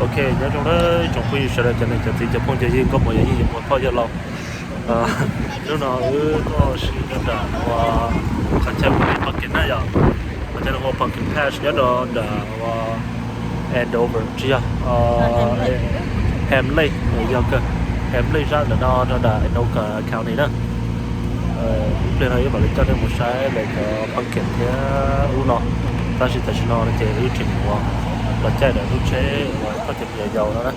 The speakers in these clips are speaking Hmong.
Ok, nyob zoo na ib tsoom phooj ywg sawv daws, cov niam cov txiv cov phooj cov ywg nkauj muam yawm yij yuav muaj phooj ywg laus. Hnub no wb tuaj ua si rau nram uas qhov chaw Pumpkin na yom, qhov chaw hu ua Pumpkin Patch nyob rau nram uas Andover tsis yog, Ham Lake, yog kawg, Ham Lake zaj ntawm no rau nram Anoka County na. Ib pliag no wb mam li coj nej mus saib lawv cov pumpkin thiab ub no, tab sis tam sim no ces wb tseem mus los caij lawv lub tsheb uas koj cov me nyuam yaus no na.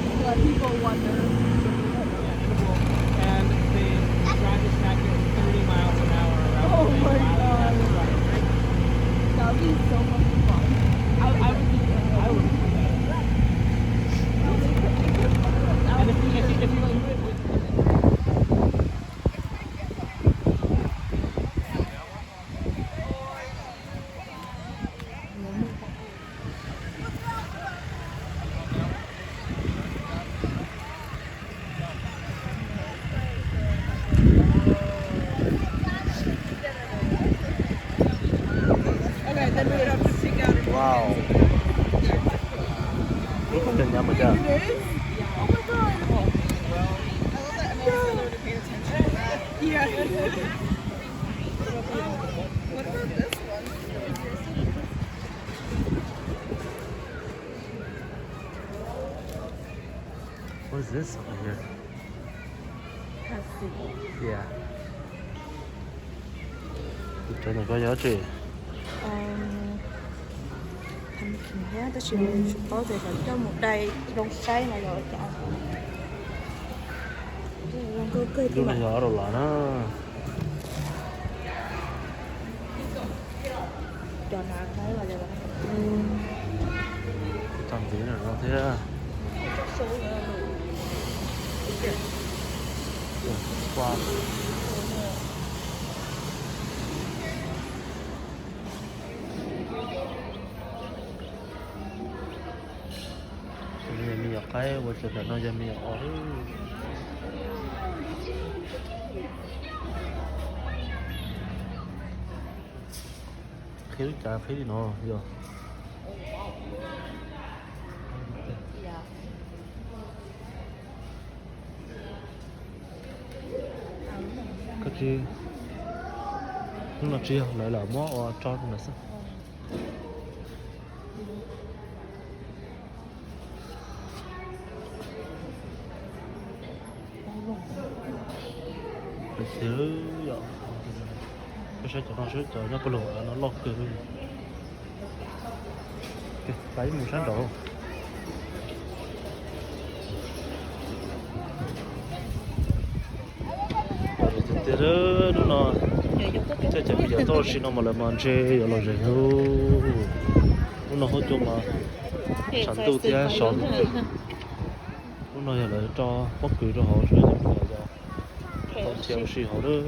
Wow. Ub, koj cov nyab mas cas? What is this over here? Yeah. Tus cov ntawm ko yog dab tsi? Pumpkin thiab, tab sis tsis paub tias xyov coj mus dai zoo saib no yog cas. Lub no yog aro las na. Tag ntxiv no thiab. Me nyuam qaib ua cov ntawm no yog me nyuam os. Qhib lub cav qhib li no yog. Koj tsis, hnub no tsis yog, lawv lam muab ua tso rau ntawd xwb. Peb saib cov no, saib cov nyob puag lug no loj kawg li. Peb mus sab nraud. Tiag, hnub no coj cov me nyuam tuaj ua si no mas lawv mas ntshe yuav los zeeg. Hnub no huab cua mas tshav ntuj thiab sov. Hnub no yog lawv rau pob kws rau hauv seb cov me nyuam yog tau nrhiav ua si hauv lawm.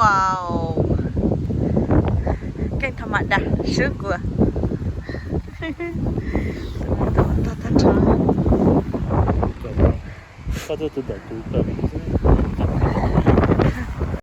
Wow. Keej tha ma da, swb kua. Koj tuaj tus ntawm kuv kawm.